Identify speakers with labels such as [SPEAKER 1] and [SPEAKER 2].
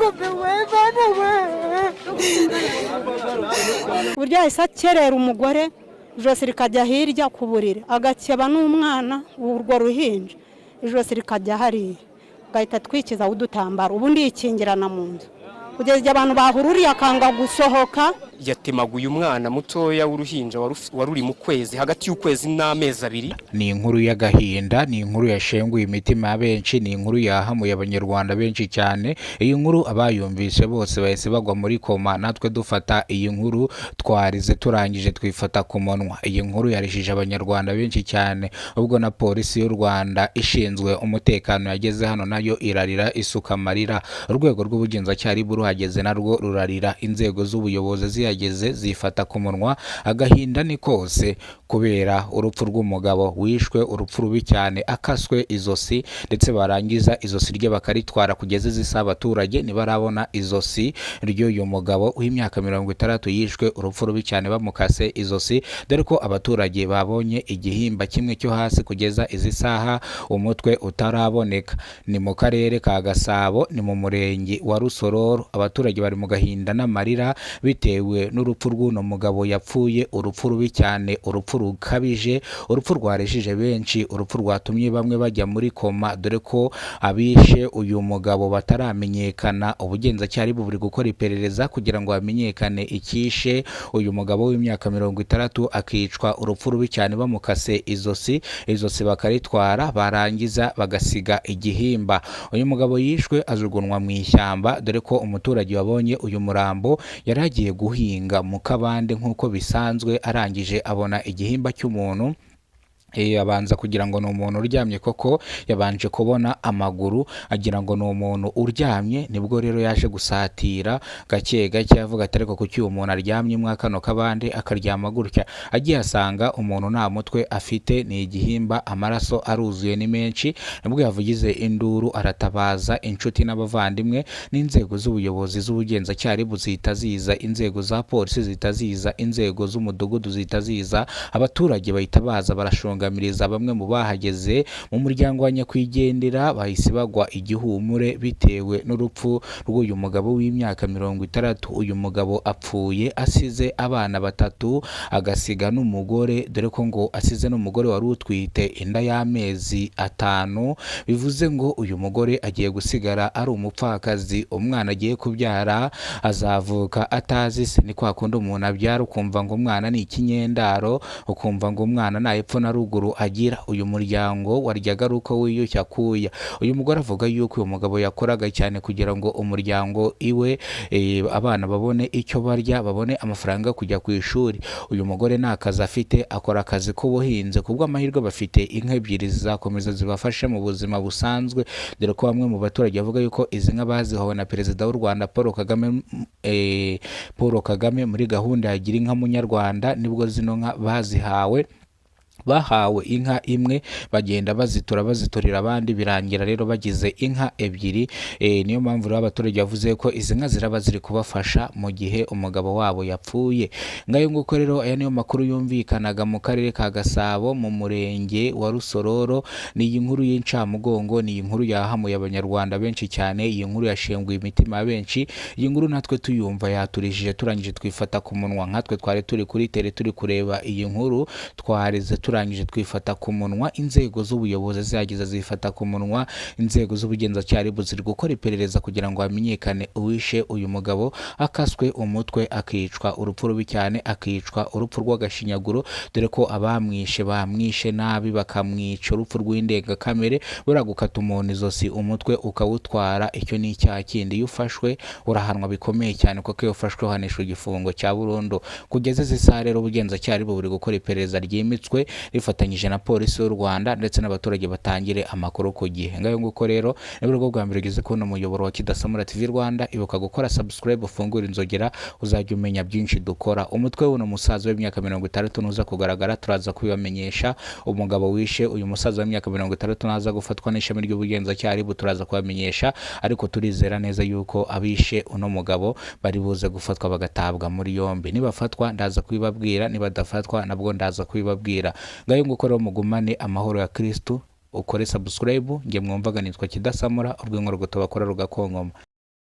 [SPEAKER 1] Gikombe we, bana we! Uburyo yahise akerera umugore, ijosi rikajya hirya ku buriri, agakeba n'umwana, urwo ruhinja ijosi rikajya hariya, agahita atwikiza udutambaro, ubundi yikingirana mu nzu kugeza igihe abantu bahururiye akanga gusohoka.
[SPEAKER 2] Yatemaguye umwana mutoya w'uruhinja wari uri mu kwezi, hagati y'ukwezi n'amezi 2.
[SPEAKER 3] Ni inkuru y'agahinda, ni inkuru yashenguye imitima ya benshi, ni inkuru yahamuye Abanyarwanda benshi cyane. Iyi nkuru abayumvise bose bahise bagwa muri koma. Natwe dufata iyi nkuru twarize, turangije twifata ku munwa. Iyi nkuru yarishije Abanyarwanda benshi cyane. Ubwo na Polisi y'u Rwanda ishinzwe umutekano yageze hano, nayo irarira, isuka amarira. Urwego rw'ubugenzacyaha RIB ruhageze narwo rurarira. Inzego z'ubuyobozi zihageze zifata ku munwa. Agahinda ni kose kubera urupfu rw'umugabo wishwe urupfu rubi cyane, akaswe izosi, ndetse barangiza izosi rye bakaritwara. Kugeza izi saha abaturage ntibarabona izosi ry'uyu mugabo w'imyaka 60 yishwe urupfu rubi cyane bamukase izosi, dore ko abaturage babonye igihimba kimwe cyo hasi, kugeza izi saha umutwe utaraboneka. Ni mu karere ka Gasabo, ni mu murenge wa Rusororo. Abaturage bari mu gahinda n'amarira bitewe n'urupfu rw'uno mugabo yapfuye urupfu rubi cyane, urupfu rukabije, urupfu rwareshije benshi, urupfu rwatumye bamwe bajya muri koma, dore ko abishe uyu mugabo bataramenyekana. Ubugenzacyaha buri gukora iperereza kugira ngo hamenyekane icyishe uyu mugabo w'imyaka 60, akicwa urupfu rubi cyane bamukase izosi, izosi bakaritwara, barangiza bagasiga igihimba. Uyu mugabo yishwe ajugunywa mu ishyamba, dore ko umuturage wabonye uyu murambo yari agiye guhinga mu kabande nk'uko bisanzwe, arangije abona igihimba cy'umuntu. Abanza kugira ngo ni umuntu uryamye, koko yabanje kubona amaguru agira ngo ni umuntu uryamye. Nibwo rero yaje gusatira gake gake, avuga ati: "Ariko kuki uyu muntu aryamye mwa kano kabande, akaryama gutya?" Agiye asanga umuntu nta mutwe afite, ni igihimba, amaraso aruzuye, ni menshi. Nibwo yavugize induru, aratabaza inshuti n'abavandimwe n'inzego z'ubuyobozi z'ubugenzacyaha RIB zihita ziza, inzego za polisi zihita ziza, inzego z'umudugudu zihita ziza, abaturage bahita baza barashungamiriza. Bamwe mu bahageze mu muryango wa nyakwigendera bahise bagwa igihumure bitewe n'urupfu rw'uyu mugabo w'imyaka 60. Uyu mugabo apfuye asize abana batatu, agasiga n'umugore, dore ko ngo asize n'umugore wari utwite inda y'amezi 5. Bivuze ngo uyu mugore agiye gusigara ari umupfakazi. Umwana agiye kubyara azavuka atazi se. Ni kwa kundi umuntu abyara ukumva ngo umwana ni ikinyendaro, ukumva ngo umwana nta hepfo na ruguru agira. Uyu muryango waryaga ari uko wiyushya akuya. Uyu mugore avuga yuko uyu mugabo yakoraga cyane kugira ngo umuryango iwe, abana babone icyo barya, babone amafaranga yo kujya ku ishuri. Uyu mugore nta kazi afite, akora akazi k'ubuhinzi. Ku bw'amahirwe bafite inka ebyiri zizakomeza zibafashe mu buzima busanzwe, dore ko bamwe mu baturage bavuga yuko izi nka bazihawe na Perezida w'u Rwanda Paul Kagame, Paul Kagame muri gahunda ya Gira inka Munyarwanda. Nibwo zino nka bazihawe, bahawe inka imwe, bagenda bazitura, baziturira abandi, birangira rero bagize inka ebyiri. Niyo mpamvu rero abaturage bavuze ko izi nka ziraba ziri kubafasha mu gihe umugabo wabo yapfuye. Ngayo nguko rero, aya niyo makuru yumvikanaga mu karere ka Gasabo, mu murenge wa Rusororo. Ni iyi nkuru y'incamugongo, ni iyi nkuru yahamuye Abanyarwanda benshi cyane, iyi nkuru yashenguye imitima ya benshi. Iyi nkuru natwe tuyumva yaturishije, turangije twifata ku munwa. Nkatwe twari turi kuri tele turi kureba iyi nkuru, twarize, turangije twifata ku munwa. Inzego z'ubuyobozi zihageze zifata ku munwa. Inzego z'ubugenzacyaha RIB ziri gukora iperereza kugira ngo hamenyekane uwishe uyu mugabo akaswe umutwe, akicwa urupfu rubi cyane, akicwa urupfu rw'agashinyaguro, dore ko abamwishe bamwishe nabi, bakamwica urupfu rw'indengakamere. Buriya gukata umuntu izosi umutwe ukawutwara, icyo ni icyaha kindi. Iyo ufashwe urahanwa bikomeye cyane, kuko iyo ufashwe uhanishwa igifungo cya burundu. Kugeza izi saha rero ubugenzacyaha RIB buri gukora iperereza ryimbitswe rifatanyije na Polisi y'u Rwanda ndetse n'abaturage batangire amakuru ku gihe. Ngayo nguko rero, niba urwo bwa mbere ugeze kubona umuyoboro wa Kidasamura TV Rwanda, ibuka gukora subscribe, ufungure inzogera, uzajya umenya byinshi dukora. Umutwe w'uno musaza w'imyaka 60 nuza kugaragara turaza kubibamenyesha. Umugabo wishe uyu musaza w'imyaka 60 naza gufatwa n'ishami ry'ubugenzacyaha RIB turaza kubamenyesha, ariko turizera neza yuko abishe uno mugabo bari buze gufatwa bagatabwa muri yombi. Nibafatwa ndaza kubibabwira, nibadafatwa nabwo ndaza kubibabwira. Ngayo nguko rero, mugumane amahoro ya Kristu, ukore subscribe. Njye mwumvaga nitwa Kidasamura, urw'inkorogoto bakora rugakonkoma.